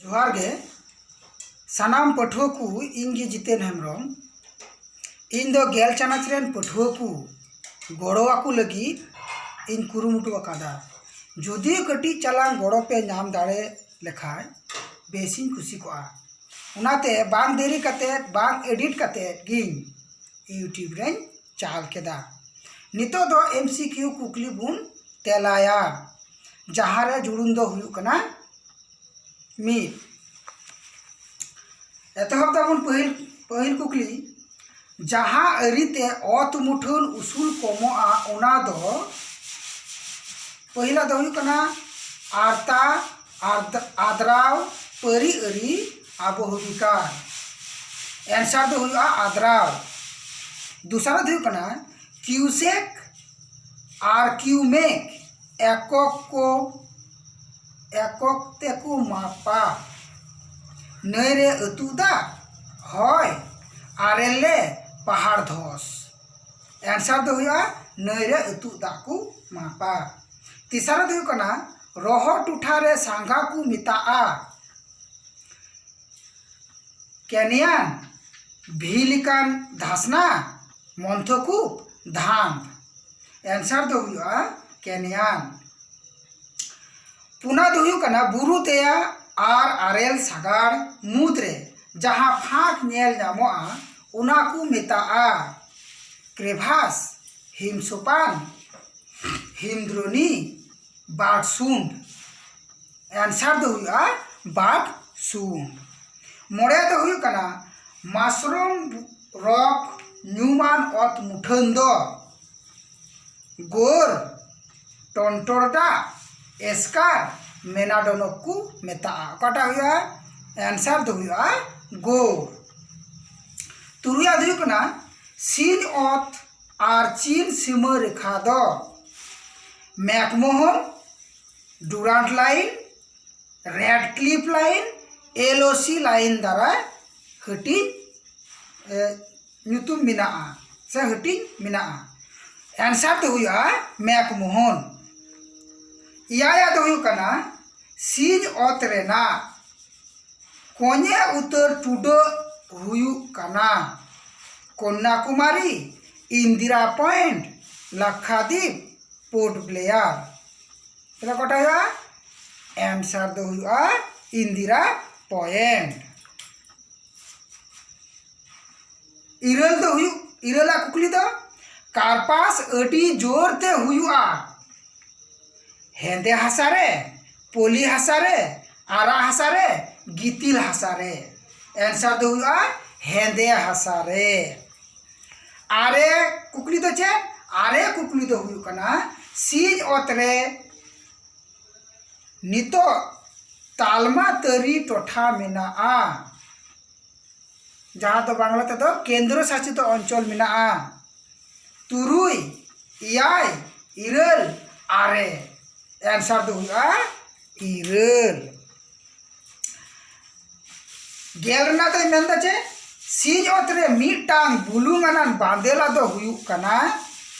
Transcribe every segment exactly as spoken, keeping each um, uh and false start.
ᱡᱚᱦᱟᱨ ᱜᱮ ᱥᱟᱱᱟᱢ ᱯᱟᱹᱴᱷᱩᱣᱟᱹ ᱠᱚ, ᱤᱧ ᱜᱮ ᱡᱤᱛᱮᱱ ᱦᱮᱢᱵᱨᱚᱢ᱾ ᱤᱧ ᱫᱚ ᱜᱮᱞ ᱪᱟᱱᱟᱪ ᱨᱮᱱ ᱯᱟᱹᱴᱷᱩᱣᱟᱹ ᱠᱚ ᱜᱚᱲᱚ ᱟᱠᱚ ᱞᱟᱹᱜᱤᱫ ᱤᱧ ᱠᱩᱨᱩᱢᱩᱴᱩ ᱟᱠᱟᱫᱟ᱾ ᱡᱩᱫᱤ ᱠᱟᱹᱴᱤᱡ ᱪᱟᱞᱟᱝ ᱜᱚᱲᱚ ᱯᱮ ᱧᱟᱢ ᱫᱟᱲᱮ ᱞᱮᱠᱷᱟᱱ ᱵᱮᱥᱤᱧ ᱠᱩᱥᱤ ᱠᱚᱜᱼᱟ᱾ ᱚᱱᱟᱛᱮ ᱵᱟᱝ ᱫᱮᱨᱤ ᱠᱟᱛᱮ, ᱵᱟᱝ edit ᱠᱟᱛᱮ ᱜᱤᱧ YouTube ᱨᱮᱧ ᱪᱟᱞ ᱠᱮᱫᱟ᱾ ᱱᱤᱛᱚᱜ ᱫᱚ MCQ ᱠᱩᱠᱞᱤ ᱵᱚᱱ ᱛᱮᱞᱟᱭᱟ, ᱡᱟᱦᱟᱸ ᱨᱮ ᱡᱩᱲᱩᱱ ᱫᱚ ᱦᱩᱭᱩᱜ ᱠᱟᱱᱟ ᱢᱤᱫ᱾ ᱮᱛᱚᱦᱚᱵ ᱫᱟᱵᱚᱱ ᱯᱟᱹᱦᱤᱞ, ᱯᱟᱹᱦᱤᱞ ᱠᱩᱠᱞᱤ, ᱡᱟᱦᱟᱸ ᱟᱹᱨᱤᱛᱮ ᱚᱛ ᱢᱩᱴᱷᱟᱹᱱ ᱩᱥᱩᱞ ᱠᱚᱢᱚᱜᱼᱟ, ᱚᱱᱟ ᱫᱚ ᱯᱟᱹᱦᱤᱞᱟᱜ ᱫᱚ ᱦᱩᱭᱩᱜ ᱠᱟᱱᱟ ᱟᱨᱛᱟ, ᱟᱨᱫ-, ᱟᱫᱽᱨᱟᱣ, ᱯᱟᱹᱨᱤ ᱟᱹᱨᱤ, ᱟᱵᱚᱦᱚᱵᱤᱠᱟᱨ᱾ answer ᱫᱚ ᱦᱩᱭᱩᱜᱼᱟ ᱟᱫᱽᱨᱟᱣ᱾ ᱫᱚᱥᱟᱨᱟᱜ ᱫᱚ ᱦᱩᱭᱩᱜ ᱠᱟᱱᱟ ᱠᱤᱭᱩᱥᱮᱠ ᱟᱨ ᱠᱤᱭᱩᱢᱮᱠ ᱮᱠᱚᱠ ᱠᱚ, ᱮᱠᱚᱠ ᱛᱮᱠᱚ ᱢᱟᱯᱟ᱾ ᱱᱟᱹᱭ ᱨᱮ ᱟᱹᱛᱩᱜ ᱫᱟᱜ ᱦᱚᱭ, ᱟᱨᱮᱞ ᱞᱮ ᱯᱟᱦᱟᱲ ᱫᱷᱚᱥ᱾ answer ᱫᱚ ᱦᱩᱭᱩᱜᱼᱟ ᱱᱟᱹᱭ ᱨᱮ ᱟᱹᱛᱩᱜ ᱫᱟᱜ ᱠᱚ ᱢᱟᱯᱟ᱾ ᱛᱮᱥᱟᱨᱟᱜ ᱫᱚ ᱦᱩᱭᱩᱜ ᱠᱟᱱᱟ ᱨᱚᱦᱚ ᱴᱚᱴᱷᱟ ᱨᱮ ᱥᱟᱸᱜᱷᱟ ᱠᱚ ᱢᱮᱛᱟᱜᱼᱟ ᱠᱮᱱᱤᱭᱟᱱ, ᱵᱷᱤ ᱞᱮᱠᱟᱱ ᱫᱷᱟᱥᱱᱟ, ᱢᱚᱱᱛᱷᱚᱠᱩᱯ, ᱫᱷᱟᱱᱫ᱾ answer ᱫᱚ ᱦᱩᱭᱩᱜᱼᱟ ᱠᱮᱱᱤᱭᱟᱱ᱾ ᱯᱩᱱᱟ ᱫᱚ ᱦᱩᱭᱩᱜ ᱠᱟᱱᱟ ᱵᱩᱨᱩ ᱛᱮᱭᱟ ᱟᱨ ᱟᱨᱮᱞ ᱥᱟᱜᱟᱲ ᱢᱩᱫᱽᱨᱮ ᱡᱟᱦᱟᱸ ᱯᱷᱟᱸᱠ ᱧᱮᱞ ᱧᱟᱢᱚᱜᱼᱟ, ᱚᱱᱟ ᱠᱚ ᱢᱮᱛᱟᱜᱼᱟ ᱠᱨᱮᱵᱷᱟᱥ, ᱦᱤᱢᱥᱚᱯᱟᱱ, ᱦᱤᱢᱫᱨᱚᱱᱤ, ᱵᱟᱨᱰᱥᱩᱱᱰ᱾ answer ᱫᱚ ᱦᱩᱭᱩᱜᱼᱟ ᱵᱟᱨᱰᱥᱩᱱᱰ᱾ ᱢᱚᱬᱮ ᱫᱚ ᱦᱩᱭᱩᱜ ᱠᱟᱱᱟ ᱢᱟᱥᱨᱚᱢ ᱨᱚᱠ ᱧᱩᱢᱟᱱ ᱚᱛ ᱢᱩᱴᱷᱟᱹᱱ ᱫᱚ ᱜᱳᱨ, ᱴᱚᱱᱴᱚᱨᱰᱟ, ᱮᱥᱠᱟᱨ, ᱢᱮᱱᱟᱰᱚᱱᱚᱠ ᱠᱚ ᱢᱮᱛᱟᱜᱼᱟ᱾ ᱚᱠᱟᱴᱟᱜ ᱦᱩᱭᱩᱜᱼᱟ? answer ᱫᱚ ᱦᱩᱭᱩᱜᱼᱟ ᱜᱳᱨ᱾ ᱛᱩᱨᱩᱭᱟᱜ ᱫᱚ ᱦᱩᱭᱩᱜ ᱠᱟᱱᱟ ᱥᱤᱧ ᱚᱛ ᱟᱨ ᱪᱤᱱ ᱥᱤᱢᱟᱹ ᱨᱮᱠᱷᱟ ᱫᱚ McMahon, Durand line, Radcliffe line, LOC line ᱫᱟᱨᱟᱭ ᱦᱟᱹᱴᱤᱧ, ᱮ, ᱧᱩᱛᱩᱢ ᱢᱮᱱᱟᱜᱼᱟ ᱥᱮ ᱦᱟᱹᱴᱤᱧ ᱢᱮᱱᱟᱜᱼᱟ᱾ answer ᱫᱚ ᱦᱩᱭᱩᱜᱼᱟ ᱢᱮᱠᱢᱳᱦᱚᱱ᱾ ᱮᱭᱟᱭᱟᱜ ᱫᱚ ᱦᱩᱭᱩᱜ ᱠᱟᱱᱟ ᱥᱤᱧ ᱚᱛ ᱨᱮᱱᱟᱜ ᱠᱚᱧᱮ ᱩᱛᱟᱹᱨ ᱴᱩᱰᱟᱹᱜ ᱦᱩᱭᱩᱜ ᱠᱟᱱᱟ Kanyakumari, Indira point, Lakshadweep, port Blair. ᱛᱟᱦᱞᱮ ᱚᱠᱟᱴᱟᱜ ᱦᱩᱭᱩᱜᱼᱟ? ᱮᱱᱥᱟᱨ ᱫᱚ ᱦᱩᱭᱩᱜᱼᱟ ᱤᱱᱫᱤᱨᱟ ᱯᱚᱭᱮᱱᱴ᱾ ᱤᱨᱟᱹᱞ ᱫᱚ ᱦᱩᱭᱩᱜ, ᱤᱨᱟᱹᱞᱟᱜ ᱠᱩᱠᱞᱤ ᱫᱚ, ᱠᱟᱨᱯᱟᱥ ᱟᱹᱰᱤ ᱡᱳᱨ ᱛᱮ ᱦᱩᱭᱩᱜᱼᱟ ᱦᱮᱸᱫᱮ ᱦᱟᱥᱟ ᱨᱮ, ᱯᱚᱞᱤ ᱦᱟᱥᱟ ᱨᱮ, ᱟᱨᱟᱜ ᱦᱟᱥᱟ ᱨᱮ, ᱜᱤᱛᱤᱞ ᱦᱟᱥᱟ ᱨᱮ᱾ ᱮᱱᱥᱟᱨ ᱫᱚ ᱦᱩᱭᱩᱜᱼᱟ ᱦᱮᱸᱫᱮ ᱦᱟᱥᱟ ᱨᱮ᱾ ᱟᱨᱮ ᱠᱩᱠᱞᱤ ᱫᱚ ᱪᱮᱫ? ᱟᱨᱮ ᱠᱩᱠᱞᱤ ᱫᱚ ᱦᱩᱭᱩᱜ ᱠᱟᱱᱟ, ᱥᱤᱧ ᱚᱛ ᱨᱮ ᱱᱤᱛᱚᱜ ᱛᱟᱞᱢᱟ ᱛᱟᱹᱨᱤ ᱴᱚᱴᱷᱟ ᱢᱮᱱᱟᱜᱼᱟ, ᱡᱟᱦᱟᱸ ᱫᱚ ᱵᱟᱝᱞᱟ ᱛᱮᱫᱚ ᱠᱮᱱᱫᱨᱚ ᱥᱟᱥᱤᱛ ᱚᱧᱪᱚᱞ ᱢᱮᱱᱟᱜᱼᱟ᱾ ᱛᱩᱨᱩᱭ, ᱮᱭᱟᱭ, ᱤᱨᱟᱹᱞ, ᱟᱨᱮ᱾ ᱮᱱᱥᱟᱨ ᱫᱚ ᱦᱩᱭᱩᱜᱼᱟ ᱤᱨᱟᱹᱞ᱾ ᱜᱮᱞ ᱨᱮᱱᱟᱜ ᱫᱚᱭ ᱢᱮᱱᱫᱟ ᱪᱮ, ᱥᱤᱧ ᱚᱛ ᱨᱮ ᱢᱤᱫᱴᱟᱝ ᱵᱩᱞᱩᱝ ᱟᱱᱟᱜ ᱵᱟᱸᱫᱮᱞᱟ ᱫᱚ ᱦᱩᱭᱩᱜ ᱠᱟᱱᱟ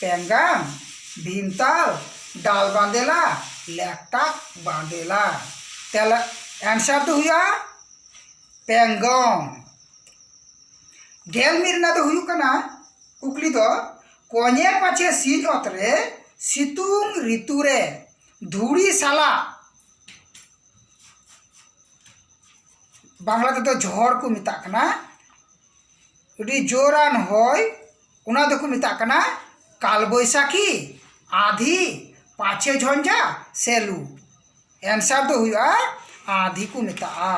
ᱯᱮᱝᱜᱟᱢ, ᱵᱷᱤᱢᱛᱟᱞ, ᱰᱟᱞ ᱵᱟᱸᱫᱮᱞᱟ, ᱞᱮᱠᱴᱟᱠ ᱵᱟᱸᱫᱮᱞᱟ᱾ ᱛᱮᱞᱟ, ᱮᱱᱥᱟᱨ ᱫᱚ ᱦᱩᱭᱩᱜᱼᱟ ᱯᱮᱝᱜᱚᱢ᱾ ᱜᱮᱞ ᱢᱤᱫ ᱨᱮᱱᱟᱜ ᱫᱚ ᱦᱩᱭᱩᱜ ᱠᱟᱱᱟ, ᱠᱩᱠᱞᱤ ᱫᱚ, ᱠᱚᱧᱮ ᱯᱟᱪᱷᱮ ᱥᱤᱧ ᱚᱛ ᱨᱮ ᱥᱤᱛᱩᱝ ᱨᱤᱛᱩ ᱨᱮ ᱫᱷᱩᱲᱤ ᱥᱟᱞᱟᱜ, ᱵᱟᱝᱞᱟ ᱛᱮᱫᱚ ᱡᱷᱚᱲ ᱠᱚ ᱢᱮᱛᱟᱜ ᱠᱟᱱᱟ, ᱟᱹᱰᱤ ᱡᱳᱨᱟᱱ ᱦᱚᱭ, ᱚᱱᱟ ᱫᱚᱠᱚ ᱢᱮᱛᱟᱜ ᱠᱟᱱᱟ ᱠᱟᱞ ᱵᱳᱭᱥᱟᱠᱷᱤ, ᱟᱫᱷᱤ, ᱯᱟᱪᱷᱮ ᱡᱷᱚᱧᱡᱟ ᱥᱮ ᱞᱩ᱾ ᱮᱱᱥᱟᱨ ᱫᱚ ᱦᱩᱭᱩᱜᱼᱟ ᱟᱫᱷᱤ ᱠᱚ ᱢᱮᱛᱟᱜᱼᱟ᱾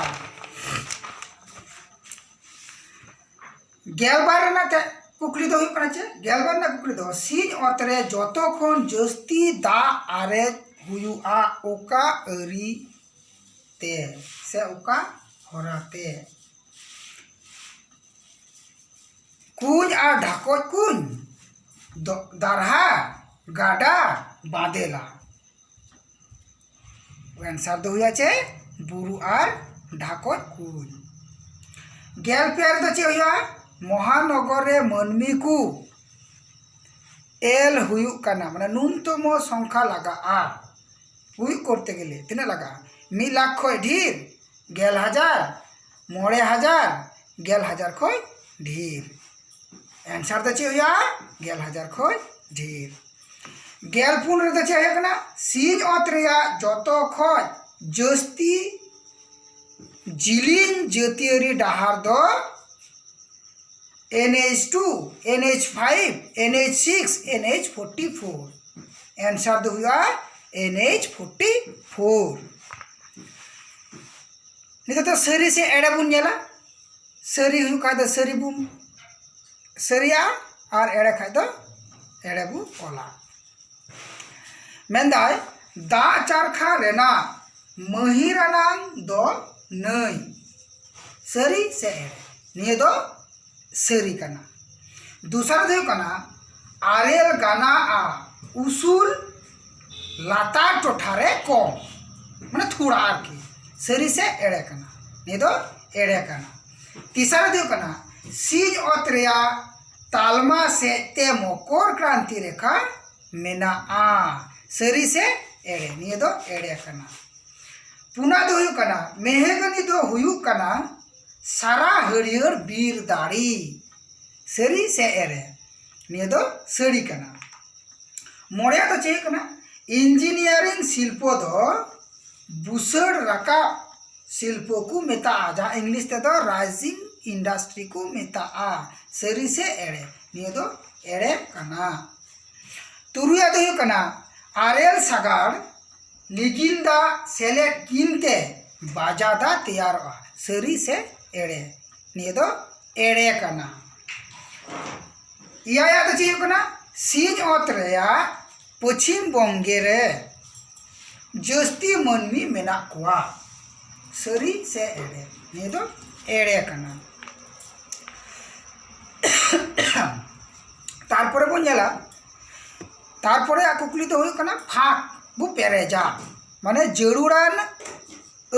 ᱜᱮᱞᱵᱟᱨ ᱨᱮᱱᱟᱜ ᱛᱮ-, ᱠᱩᱠᱞᱤ ᱫᱚ ᱦᱩᱭᱩᱜ ᱠᱟᱱᱟ ᱪᱮᱫ? ᱜᱮᱞᱵᱟᱨ ᱨᱮᱱᱟᱜ ᱠᱩᱠᱞᱤ ᱫᱚ, ᱥᱤᱧ ᱚᱛ ᱨᱮ ᱡᱚᱛᱚ ᱠᱷᱚᱱ ᱡᱟᱹᱥᱛᱤ ᱫᱟᱜ ᱟᱨᱮᱡ ᱦᱩᱭᱩᱜᱼᱟ ᱚᱠᱟ ᱟᱹᱨᱤ ᱛᱮ ᱥᱮ ᱚᱠᱟ ᱦᱚᱨᱟ ᱛᱮ? ᱠᱩᱧ ᱟᱨ ᱰᱷᱟᱠᱚᱡ ᱠᱩᱧ, ᱫᱚ-, ᱫᱟᱨᱦᱟ, ᱜᱟᱰᱟ, ᱵᱟᱸᱫᱮᱞᱟ᱾ ᱮᱱᱥᱟᱨ ᱫᱚ ᱦᱩᱭᱩᱜᱼᱟ ᱪᱮ ᱵᱩᱨᱩ ᱟᱨ ᱰᱷᱟᱠᱚᱡ ᱠᱩᱧ᱾ ᱜᱮᱞ ᱯᱮ ᱨᱮᱫᱚ ᱪᱮᱫ ᱦᱩᱭᱩᱜᱼᱟ? ᱢᱚᱦᱟᱱᱚᱜᱚᱨ ᱨᱮ ᱢᱟᱹᱱᱢᱤ ᱠᱚ ᱮᱞ ᱦᱩᱭᱩᱜ ᱠᱟᱱᱟ, ᱢᱟᱱᱮ ᱱᱩᱱᱛᱚᱢᱚ ᱥᱚᱝᱠᱷᱟ ᱞᱟᱜᱟᱜᱼᱟ᱾ ᱦᱩᱭᱩᱜ ᱠᱚᱨᱛᱮ ᱜᱮᱞᱮ ᱛᱤᱱᱟᱹᱜ ᱞᱟᱜᱟᱜᱼᱟ? ᱢᱤᱫ ᱞᱟᱠᱷ ᱠᱷᱚᱡ ᱰᱷᱮᱨ, ᱜᱮᱞ ᱦᱟᱡᱟᱨ, ᱢᱚᱬᱮ ᱦᱟᱡᱟᱨ, ᱜᱮᱞ ᱦᱟᱡᱟᱨ ᱠᱷᱚᱱ ᱰᱷᱮᱨ᱾ ᱮᱱᱥᱟᱨ ᱫᱚ ᱪᱮᱫ ᱦᱩᱭᱩᱜᱼᱟ? ᱜᱮᱞ ᱦᱟᱡᱟᱨ ᱠᱷᱚᱱ ᱰᱷᱮᱨ᱾ ᱜᱮᱞ ᱯᱩᱱ ᱨᱮᱫᱚ ᱪᱮᱫ ᱦᱩᱭᱩᱜ ᱠᱟᱱᱟ? ᱥᱤᱧ ᱚᱛ ᱨᱮᱭᱟᱜ ᱡᱚᱛᱚ ᱠᱷᱚᱱ ᱡᱟᱹᱥᱛᱤ ᱡᱤᱞᱤᱧ ᱡᱟᱹᱛᱤᱭᱟᱹᱨᱤ ᱰᱟᱦᱟᱨ ᱫᱚ N H two, N H five, N H six, N H forty four᱾ ᱮᱱᱥᱟᱨ ᱫᱚ ᱦᱩᱭᱩᱜᱼᱟ N H forty four᱾ ᱱᱤᱛᱚᱜ ᱫᱚ ᱥᱟᱹᱨᱤ ᱥᱮ ᱮᱲᱮ ᱵᱚᱱ ᱧᱮᱞᱟ᱾ ᱥᱟᱹᱨᱤ ᱦᱩᱭᱩᱜ ᱠᱷᱟᱡ ᱫᱚ ᱥᱟᱹᱨᱤ ᱵᱚᱱ ᱥᱟᱹᱨᱤᱭᱟ, ᱟᱨ ᱮᱲᱮ ᱠᱷᱟᱡ ᱫᱚ ᱮᱲᱮ ᱵᱚᱱ ᱚᱞᱟ᱾ ᱢᱮᱱᱫᱟᱭ, ᱫᱟᱜ ᱪᱟᱨᱠᱷᱟ ᱨᱮᱱᱟᱜ ᱢᱟᱹᱦᱤᱨ ᱟᱱᱟᱝ ᱫᱚ ᱱᱟᱹᱭ᱾ ᱥᱟᱹᱨᱤ ᱥᱮ ᱮᱲᱮ? ᱱᱤᱭᱟᱹ ᱫᱚ ᱥᱟᱹᱨᱤ ᱠᱟᱱᱟ᱾ ᱫᱚᱥᱟᱨ ᱫᱚ ᱦᱩᱭᱩᱜ ᱠᱟᱱᱟ, ᱟᱨᱮᱞ ᱜᱟᱱᱟᱜᱼᱟ ᱩᱥᱩᱞ ᱞᱟᱛᱟᱨ ᱴᱚᱴᱷᱟ ᱨᱮ ᱠᱚᱢ, ᱢᱟᱱᱮ ᱛᱷᱚᱲᱟ ᱟᱨᱠᱤ᱾ ᱥᱟᱹᱨᱤ ᱥᱮ ᱮᱲᱮ ᱠᱟᱱᱟ? ᱱᱤᱭᱟᱹ ᱫᱚ ᱮᱲᱮ ᱠᱟᱱᱟ᱾ ᱛᱮᱥᱟᱨ ᱫᱚ ᱦᱩᱭᱩᱜ ᱠᱟᱱᱟ, ᱥᱤᱧ ᱚᱛ ᱨᱮᱭᱟᱜ ᱛᱟᱞᱢᱟ ᱥᱮᱫ ᱛᱮ ᱢᱚᱠᱚᱨ ᱠᱨᱟᱱᱛᱤ ᱨᱮᱠᱷᱟ ᱢᱮᱱᱟᱜᱼᱟ᱾ ᱥᱟᱹᱨᱤ ᱥᱮ ᱮᱲᱮ? ᱱᱤᱭᱟᱹ ᱫᱚ ᱮᱲᱮ ᱠᱟᱱᱟ᱾ ᱯᱩᱱᱟᱜ ᱫᱚ ᱦᱩᱭᱩᱜ ᱠᱟᱱᱟ, ᱢᱮᱦᱮᱜᱟᱱᱤ ᱫᱚ ᱦᱩᱭᱩᱜ ᱠᱟᱱᱟ ᱥᱟᱨᱟ ᱦᱟᱹᱨᱭᱟᱹᱲ ᱵᱤᱨ ᱫᱟᱲᱮ᱾ ᱥᱟᱹᱨᱤ ᱥᱮ ᱮᱲᱮ? ᱱᱤᱭᱟᱹ ᱫᱚ ᱥᱟᱹᱨᱤ ᱠᱟᱱᱟ᱾ ᱢᱚᱬᱮᱭᱟᱜ ᱫᱚ ᱪᱮᱫ ᱠᱟᱱᱟ? ᱤᱧᱡᱤᱱᱤᱭᱟᱨᱤᱝ ᱥᱤᱞᱯᱚ ᱫᱚ ᱵᱩᱥᱟᱹᱲ ᱨᱟᱠᱟᱵ ᱥᱤᱞᱯᱚ ᱠᱚ ᱢᱮᱛᱟᱜᱼᱟ, ᱡᱟᱦᱟᱸ ᱤᱝᱞᱤᱥ ᱛᱮᱫᱚ ᱨᱟᱭᱡᱤᱝ ᱤᱱᱰᱟᱥᱴᱨᱤ ᱠᱚ ᱢᱮᱛᱟᱜᱼᱟ᱾ ᱥᱟᱹᱨᱤ ᱥᱮ ᱮᱲᱮ? ᱱᱤᱭᱟᱹ ᱫᱚ ᱮᱲᱮ ᱠᱟᱱᱟ᱾ ᱛᱩᱨᱩᱭᱟᱜ ᱫᱚ ᱦᱩᱭᱩᱜ ᱠᱟᱱᱟ, ᱟᱨᱮᱞ ᱥᱟᱜᱟᱲ ᱞᱤᱜᱤᱱ ᱫᱟᱜ ᱥᱮᱞᱮᱫ ᱠᱤᱱᱛᱮ ᱵᱟᱡᱟᱫᱟ ᱛᱮᱭᱟᱨᱚᱜᱼᱟ᱾ ᱥᱟᱹᱨᱤ ᱥᱮ ᱮᱲᱮ? ᱱᱤᱭᱟᱹ ᱫᱚ ᱮᱲᱮ ᱠᱟᱱᱟ᱾ ᱮᱭᱟᱭᱟᱜ ᱫᱚ ᱪᱮᱫ ᱦᱩᱭᱩᱜ ᱠᱟᱱᱟ? ᱥᱤᱧ ᱚᱛ ᱨᱮᱭᱟᱜ ᱯᱚᱪᱷᱤᱢ ᱵᱚᱝᱜᱮ ᱨᱮ ᱡᱟᱹᱥᱛᱤ ᱢᱟᱹᱱᱢᱤ ᱢᱮᱱᱟᱜ ᱠᱚᱣᱟ᱾ ᱥᱟᱹᱨᱤ ᱥᱮ ᱮᱲᱮ? ᱱᱤᱭᱟᱹ ᱫᱚ ᱮᱲᱮ ᱠᱟᱱᱟ᱾ ᱛᱟᱨᱯᱚᱨᱮ ᱵᱚᱱ ᱧᱮᱞᱟ, ᱛᱟᱨᱯᱚᱨᱮ ᱠᱩᱠᱞᱤ ᱫᱚ ᱦᱩᱭᱩᱜ ᱠᱟᱱᱟ, ᱯᱷᱟᱸᱠ ᱵᱚ ᱯᱮᱨᱮᱡᱟ, ᱢᱟᱱᱮ ᱡᱟᱹᱨᱩᱲᱟᱱ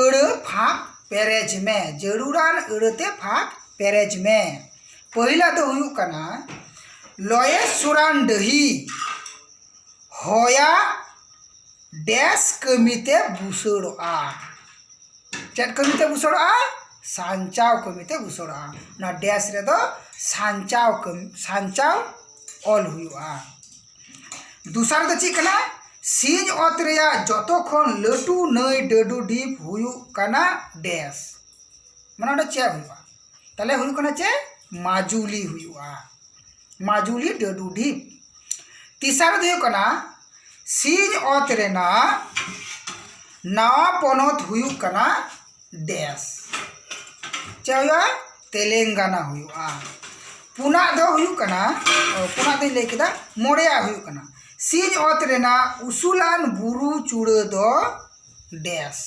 ᱟᱹᱲᱟᱹ ᱯᱷᱟᱸᱠ ᱯᱮᱨᱮᱡᱽ ᱢᱮ, ᱡᱟᱹᱨᱩᱲᱟᱱ ᱟᱹᱲᱟᱹᱛᱮ ᱯᱷᱟᱸᱠ ᱯᱮᱨᱮᱡᱽ ᱢᱮ᱾ ᱯᱟᱹᱦᱤᱞᱟᱜ ᱫᱚ ᱦᱩᱭᱩᱜ ᱠᱟᱱᱟ, ᱞᱚᱭᱮᱥᱣᱚᱨᱟᱱ ᱰᱟᱹᱦᱤ ᱦᱚᱭᱟ ᱰᱮᱥ ᱠᱟᱹᱢᱤᱛᱮ ᱵᱩᱥᱟᱹᱲᱚᱜᱼᱟ᱾ ᱪᱮᱫ ᱠᱟᱹᱢᱤᱛᱮ ᱵᱩᱥᱟᱹᱲᱚᱜᱼᱟ? ᱥᱟᱧᱪᱟᱣ ᱠᱟᱹᱢᱤ ᱛᱮ ᱜᱷᱳᱥᱚᱲᱟᱜᱼᱟ᱾ ᱚᱱᱟ ᱰᱮᱥ ᱨᱮᱫᱚ ᱥᱟᱧᱪᱟᱣ ᱠᱟᱹᱢᱤ, ᱥᱟᱧᱪᱟᱣ ᱚᱞ ᱦᱩᱭᱩᱜᱼᱟ᱾ ᱫᱚᱥᱟᱨ ᱫᱚ ᱪᱮᱫ ᱠᱟᱱᱟ? ᱥᱤᱧ ᱚᱛ ᱨᱮᱭᱟᱜ ᱡᱚᱛᱚ ᱠᱷᱚᱱ ᱞᱟᱹᱴᱩ ᱱᱟᱹᱭ ᱰᱟᱹᱰᱩ ᱰᱷᱤᱯ ᱦᱩᱭᱩᱜ ᱠᱟᱱᱟ ᱰᱮᱥ᱾ ᱢᱟᱱᱮ ᱚᱸᱰᱮ ᱪᱮᱫ ᱦᱩᱭᱩᱜᱼᱟ? ᱛᱟᱦᱞᱮ ᱦᱩᱭᱩᱜ ᱠᱟᱱᱟ ᱪᱮᱫ? ᱢᱟᱡᱩᱞᱤ ᱦᱩᱭᱩᱜᱼᱟ᱾ ᱢᱟᱡᱩᱞᱤ ᱰᱟᱹᱰᱩ ᱰᱷᱤᱯ᱾ ᱛᱮᱥᱟᱨ ᱫᱚ ᱦᱩᱭᱩᱜ ᱠᱟᱱᱟ, ᱥᱤᱧ ᱚᱛ ᱨᱮᱱᱟᱜ ᱱᱟᱣᱟ ᱯᱚᱱᱚᱛ ᱦᱩᱭᱩᱜ ᱠᱟᱱᱟ ᱰᱮᱥ᱾ ᱪᱮᱫ ᱦᱩᱭᱩᱜᱼᱟ? ᱛᱮᱞᱮᱝᱜᱟᱱᱟ ᱦᱩᱭᱩᱜᱼᱟ᱾ ᱯᱩᱱᱟᱜ ᱫᱚ ᱦᱩᱭᱩᱜ ᱠᱟᱱᱟ, ᱚ, ᱯᱩᱱᱟᱜ ᱫᱚᱧ ᱞᱟᱹᱭ ᱠᱮᱫᱟ, ᱢᱚᱬᱮᱭᱟᱜ ᱦᱩᱭᱩᱜ ᱠᱟᱱᱟ, ᱥᱤᱧ ᱚᱛ ᱨᱮᱱᱟᱜ ᱩᱥᱩᱞᱟᱱ ᱵᱩᱨᱩ ᱪᱩᱲᱟᱹ ᱫᱚ ᱰᱮᱥ᱾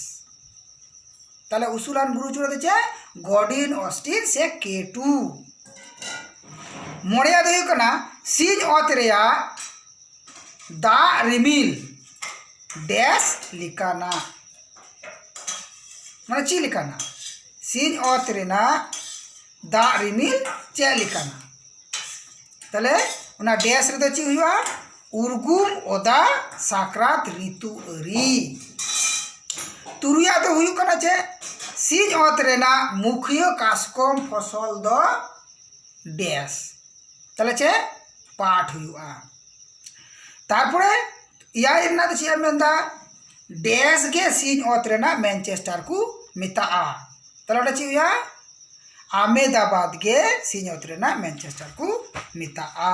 ᱛᱟᱦᱞᱮ ᱩᱥᱩᱞᱟᱱ ᱵᱩᱨᱩ ᱪᱩᱲᱟᱹ ᱫᱚ ᱪᱮᱫ? ᱜᱚᱰᱤᱱ, ᱚᱥᱴᱤᱱ ᱥᱮ ᱠᱮ ᱴᱩ᱾ ᱢᱚᱬᱮᱭᱟᱜ ᱫᱚ ᱦᱩᱭᱩᱜ ᱠᱟᱱᱟ, ᱥᱤᱧ ᱚᱛ ᱨᱮᱭᱟᱜ ᱫᱟᱜ ᱨᱤᱢᱤᱞ ᱰᱮᱥ ᱞᱮᱠᱟᱱᱟ᱾ ᱢᱟᱱᱮ ᱪᱮᱫ ᱞᱮᱠᱟᱱᱟ? ᱥᱤᱧ ᱚᱛ ᱨᱮᱱᱟᱜ ᱫᱟᱜ ᱨᱤᱢᱤᱞ ᱪᱮᱫ ᱞᱮᱠᱟᱱᱟ? ᱛᱟᱦᱞᱮ ᱚᱱᱟ ᱰᱮᱥ ᱨᱮᱫᱚ ᱪᱮᱫ ᱦᱩᱭᱩᱜᱼᱟ? ᱩᱨᱜᱩᱢ ᱚᱫᱟ ᱥᱟᱠᱨᱟᱛ ᱨᱤᱛᱩ ᱟᱹᱨᱤ᱾ ᱛᱩᱨᱩᱭᱟᱜ ᱫᱚ ᱦᱩᱭᱩᱜ ᱠᱟᱱᱟ ᱪᱮᱫ? ᱥᱤᱧ ᱚᱛ ᱨᱮᱱᱟᱜ ᱢᱩᱠᱷᱤᱭᱟᱹ ᱠᱟᱥᱠᱚᱢ ᱯᱷᱚᱥᱚᱞ ᱫᱚ ᱰᱮᱥ᱾ ᱛᱟᱦᱞᱮ ᱪᱮᱫ? ᱯᱟᱴ ᱦᱩᱭᱩᱜᱼᱟ᱾ ᱛᱟᱨᱯᱚᱨᱮ ᱮᱭᱟᱭ ᱨᱮᱱᱟᱜ ᱫᱚ ᱪᱮᱫ ᱮ ᱢᱮᱱᱫᱟ? ᱰᱮᱥ ᱜᱮ ᱥᱤᱧ ᱚᱛ ᱨᱮᱱᱟᱜ ᱢᱮᱱᱪᱮᱥᱴᱟᱨ ᱠᱚ ᱢᱮᱛᱟᱜᱼᱟ᱾ ᱛᱟᱦᱞᱮ ᱚᱸᱰᱮ ᱪᱮᱫ ᱦᱩᱭᱩᱜᱼᱟ? ᱟᱢᱮᱫᱟᱵᱟᱫᱽ ᱜᱮ ᱥᱤᱧ ᱚᱛ ᱨᱮᱱᱟᱜ ᱢᱮᱱᱪᱮᱥᱴᱟᱨ ᱠᱚ ᱢᱮᱛᱟᱜᱼᱟ᱾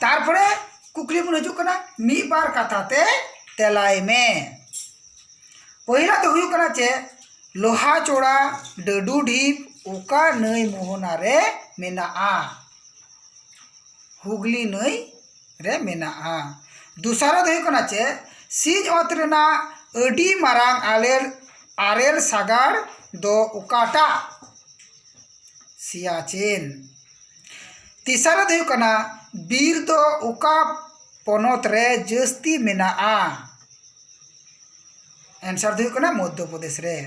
ᱛᱟᱨᱯᱚᱨᱮ ᱠᱩᱠᱞᱤ ᱵᱚᱱ ᱦᱤᱡᱩᱜ ᱠᱟᱱᱟ, ᱢᱤᱫ ᱵᱟᱨ ᱠᱟᱛᱷᱟ ᱛᱮ ᱛᱮᱞᱟᱭ ᱢᱮ᱾ ᱯᱚᱭᱞᱟ ᱫᱚ ᱦᱩᱭᱩᱜ ᱠᱟᱱᱟ ᱪᱮᱫ? ᱞᱳᱦᱟᱪᱚᱲᱟ ᱰᱟᱹᱰᱩ ᱰᱷᱤᱯ ᱚᱠᱟ ᱱᱟᱹᱭ ᱢᱳᱦᱚᱱᱟ ᱨᱮ ᱢᱮᱱᱟᱜᱼᱟ? ᱦᱩᱜᱽᱞᱤ ᱱᱟᱹᱭ ᱨᱮ ᱢᱮᱱᱟᱜᱼᱟ᱾ ᱫᱚᱥᱟᱨ ᱫᱚ ᱦᱩᱭᱩᱜ ᱠᱟᱱᱟ ᱪᱮᱫ? ᱥᱤᱧ ᱚᱛ ᱨᱮᱱᱟᱜ ᱟᱹᱰᱤ ᱢᱟᱨᱟᱝ ᱟᱞᱮᱞ, ᱟᱨᱮᱞ ᱥᱟᱜᱟᱲ ᱫᱚ ᱚᱠᱟᱴᱟᱜ? ᱥᱤᱭᱟᱪᱮᱱ᱾ ᱛᱮᱥᱟᱨ ᱫᱚ ᱦᱩᱭᱩᱜ ᱠᱟᱱᱟ, ᱵᱤᱨ ᱫᱚ ᱚᱠᱟ ᱯᱚᱱᱚᱛ ᱨᱮ ᱡᱟᱹᱥᱛᱤ ᱢᱮᱱᱟᱜᱼᱟ? ᱮᱱᱥᱟᱨ ᱫᱚ ᱦᱩᱭᱩᱜ ᱠᱟᱱᱟ ᱢᱚᱫᱽᱫᱷᱚ ᱯᱨᱚᱫᱮᱥ ᱨᱮ᱾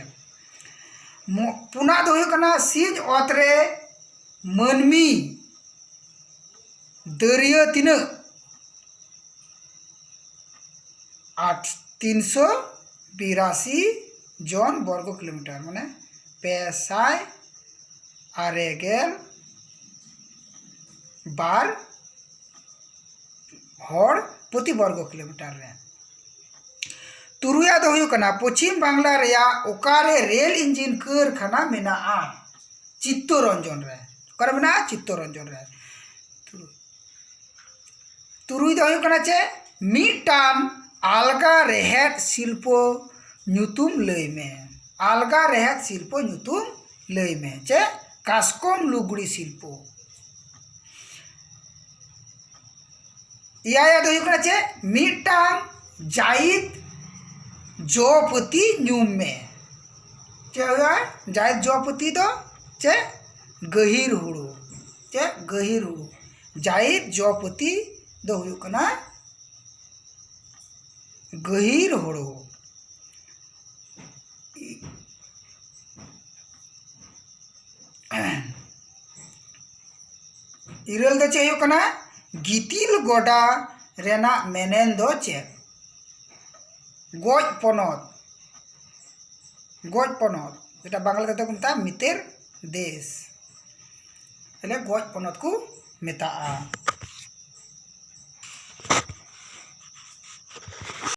ᱢᱚ-, ᱯᱩᱱᱟᱜ ᱫᱚ ᱦᱩᱭᱩᱜ ᱠᱟᱱᱟ, ᱥᱤᱧ ᱚᱛ ᱨᱮ ᱢᱟᱹᱱᱢᱤ ᱫᱟᱹᱨᱭᱟᱹ ᱛᱤᱱᱟᱹᱜ? ᱟᱴ, ᱛᱤᱱᱥᱚ ᱵᱤᱨᱟᱥᱤ ᱡᱚᱱ ᱵᱚᱨᱜᱚ ᱠᱤᱞᱳᱢᱤᱴᱟᱨ, ᱢᱟᱱᱮ ᱯᱮ ᱥᱟᱭ ᱟᱨᱮ ᱜᱮᱞ ᱵᱟᱨ ᱦᱚᱲ ᱯᱨᱚᱛᱤ ᱵᱚᱨᱜᱚ ᱠᱤᱞᱳᱢᱤᱴᱟᱨ ᱨᱮ᱾ ᱛᱩᱨᱩᱭᱟᱜ ᱫᱚ ᱦᱩᱭᱩᱜ ᱠᱟᱱᱟ, ᱯᱚᱪᱷᱤᱢ ᱵᱟᱝᱞᱟ ᱨᱮᱭᱟᱜ ᱚᱠᱟᱨᱮ ᱨᱮᱞ ᱤᱧᱡᱤᱱ ᱠᱟᱹᱨᱠᱷᱟᱱᱟ ᱢᱮᱱᱟᱜᱼᱟ? ᱪᱤᱛᱛᱚᱨᱚᱧᱡᱚᱱ ᱨᱮ᱾ ᱚᱠᱟᱨᱮ ᱢᱮᱱᱟᱜᱼᱟ? ᱪᱤᱛᱛᱚᱨᱚᱧᱡᱚᱱ ᱨᱮ᱾ ᱛᱩᱨᱩᱭ ᱫᱚ ᱦᱩᱭᱩᱜ ᱠᱟᱱᱟ ᱪᱮᱫ? ᱢᱤᱫᱴᱟᱝ ᱟᱞᱜᱟ ᱨᱮᱦᱮᱫ ᱥᱤᱞᱯᱚ ᱧᱩᱛᱩᱢ ᱞᱟᱹᱭ ᱢᱮ᱾ ᱟᱞᱜᱟ ᱨᱮᱦᱮᱫ ᱥᱤᱞᱯᱚ ᱧᱩᱛᱩᱢ ᱞᱟᱹᱭ ᱢᱮ᱾ ᱪᱮᱫ? ᱠᱟᱥᱠᱚᱢ ᱞᱩᱜᱽᱲᱤ ᱥᱤᱞᱯᱚ᱾ ᱮᱭᱟᱭᱟᱜ ᱫᱚ ᱦᱩᱭᱩᱜ ᱠᱟᱱᱟ ᱪᱮᱫ? ᱢᱤᱫᱴᱟᱝ ᱡᱟᱭᱤᱫ ᱡᱚ ᱯᱟᱹᱛᱤ ᱧᱩᱢ ᱢᱮ᱾ ᱪᱮᱫ ᱦᱩᱭᱩᱜᱼᱟ? ᱡᱟᱭᱤᱫ ᱡᱚ ᱯᱟᱹᱛᱤ ᱫᱚ ᱪᱮᱫ? ᱜᱟᱹᱦᱤᱨ ᱦᱩᱲᱩ᱾ ᱪᱮᱫ? ᱜᱟᱹᱦᱤᱨ ᱦᱩᱲᱩ᱾ ᱡᱟᱭᱤᱫ ᱡᱚ ᱯᱟᱹᱛᱤ ᱫᱚ ᱦᱩᱭᱩᱜ ᱠᱟᱱᱟ ᱜᱟᱹᱦᱤᱨ ᱦᱩᱲᱩ᱾ ᱤᱨᱟᱹᱞ ᱫᱚ ᱪᱮᱫ ᱦᱩᱭᱩᱜ ᱠᱟᱱᱟ? ᱜᱤᱛᱤᱞ ᱜᱚᱰᱟ ᱨᱮᱱᱟᱜ ᱢᱮᱱᱮᱱ ᱫᱚ ᱪᱮᱫ? ᱜᱚᱡ ᱯᱚᱱᱚᱛ᱾ ᱜᱚᱡ ᱯᱚᱱᱚᱛ, ᱡᱮᱴᱟ ᱵᱟᱝᱞᱟ ᱛᱮᱫᱚ ᱠᱚ ᱢᱮᱛᱟᱜᱼᱟ ᱢᱤᱛᱮᱨ ᱫᱮᱥ, ᱛᱟᱦᱞᱮ ᱜᱚᱡ ᱯᱚᱱᱚᱛ ᱠᱚ ᱢᱮᱛᱟᱜᱼᱟ᱾